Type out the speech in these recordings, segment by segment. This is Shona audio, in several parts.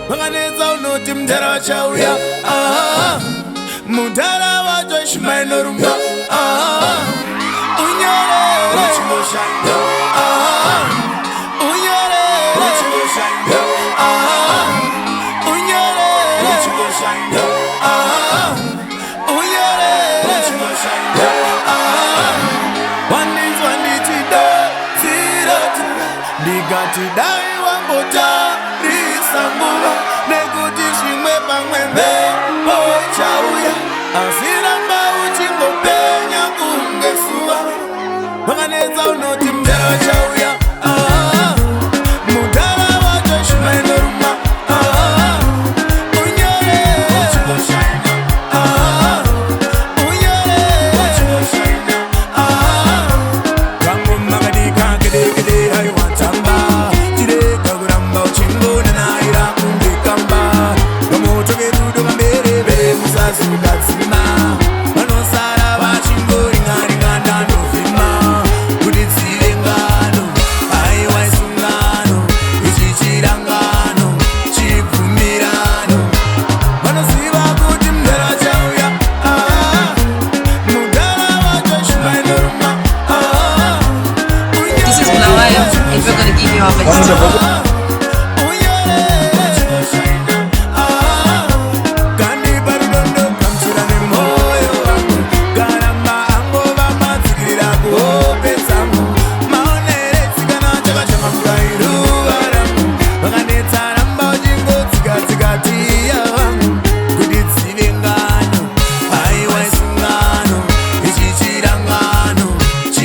Vakanetsa unoti mudhara vachauya. Ah, mudhara wacho ishimainorumba. Ah, unyerere. Ah, unyerere. Ah, unyerere. Ah, unyerere. Ah, wandinzwa ndichidetsira ndikati dai wambotarisa nguva nekuti zvimwe pamwe mhepo ichauya asi ramba uchingopenya kunge zuva. Vakanetsa unoti mudhara vachauya. Ah, mudhara wacho shumainoruma. Ah, unyerere. Ah, unyerere. Ah, kangoma kadika kedekede haiwatamba chirega kuramba uchingonanaira kunge kamba kamoto kerudo kamberevere musazokadzima vanosara vachingoringaringa ndanovhima kuti dzive ngano aiwa isungano ichi chirangano chibvumirano vanoziva kuti mudhara vachauya. Ah, mudhara wacho shumainoruma. Ah, This is Bulawayo, and we're going to give you our best.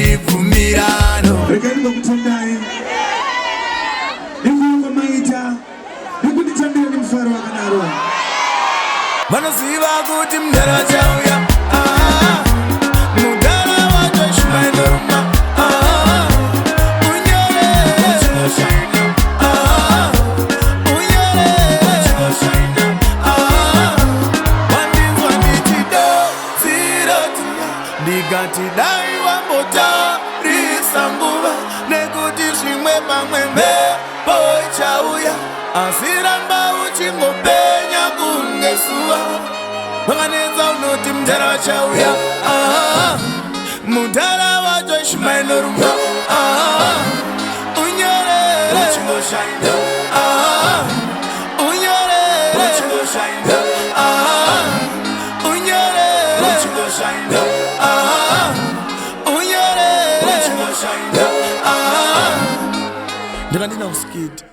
Chibvumirano. Regai ndingokutendai nekuuya kwamaita nekunditambira nemufaro wakadaro. Vanoziva kuti mudhara vachauya. Ah, mudhara wacho shumainoruma. Ah, unyerere. Ah, unyerere. Ah, wandinzwa ndichidetsira ndikati dai wambotarisa nguva nekuti zvimwe pamwe mhepo ichauya asi ramba uchingopenya kunge zuva. Vakanetsa unoti mudhara vachauya. Ah, mudhara wacho ishimainorumba. Ah, unyerere. Ah, unyerere. Ah, unyerere. Ah, unyerere. Ah, ndakandina uskiti.